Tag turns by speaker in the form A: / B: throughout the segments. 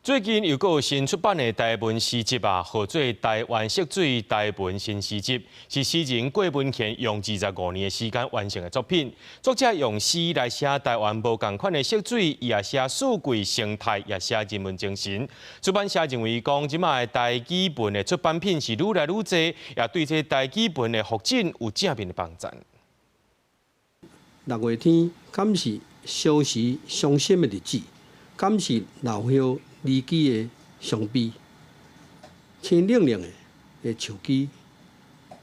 A: 最近又閣有新出版的台文詩集啊，號做《台灣色水台文新詩集》，是詩人郭文賢用25年的時間完成的作品。作者用詩來寫台灣無仝款的色水，伊也寫四季生態，也寫人文精神。出版社認為講，這擺的台語文的出版品是愈來愈濟，也對這台語文的發展有正面的幫助。
B: 六月天，敢是少時傷心的日子？敢是老葉離枝的傷悲？青冷冷的樹枝，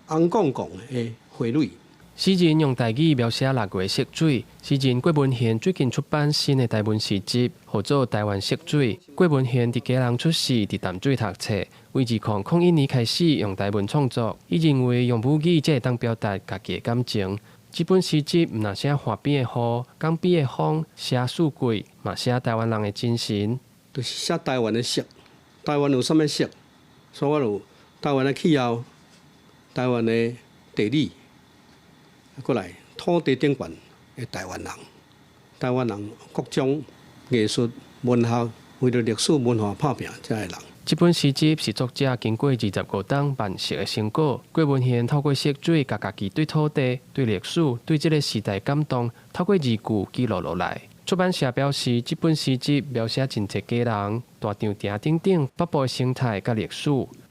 B: 紅絳絳的花蕊。
C: 詩人用台語描寫六月色水。詩人郭文賢最近出版新的台文詩集，號做《台灣色水》。郭文賢佇基隆出世，佇淡水讀冊，為2001年開始用台文創作。伊認為用母語才會當表達家己的感情。這本詩集毋但寫岸邊的雨、江邊的風，寫四季，嘛寫台灣人的精神。
B: 就是寫台灣的色，台灣有啥物色？所以我有台灣的氣候、台灣的地理，過來土地頂懸的台灣人，台灣人各種藝術、文學，為著歷史文化拍拚這的人。
C: 這本詩集是作者經過25冬慢熟的成果。郭文賢透過色水，共家己對土地、對歷史、對這个時代感動，透過字句記錄落來。出版社表示，這本詩集描寫真濟基隆、大稻埕等等北部的生態佮歷史，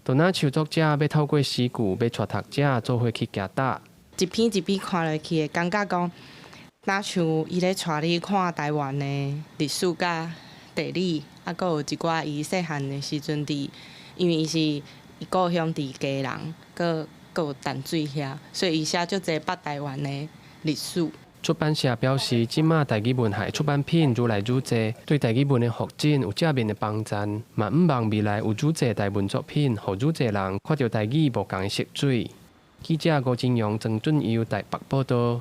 C: 就若像作者欲透過詩句，欲帶讀者做伙去行踏。
D: 一篇一篇看落去，會感覺講，若像伊咧帶你看台灣的歷史佮地理，啊，閣有一寡伊細漢的時陣佇，因為伊是伊故鄉佇基隆，閣有淡水遐，所以伊寫足濟北台灣的歷史。
C: 出版社表示，這馬台語文學出版品愈來愈濟，對台語文的發展有正面的幫助。嘛，向望未來有愈濟台文作品，予愈濟人看著台語無仝的色水。記者吳金陽、曾俊佑台北報導。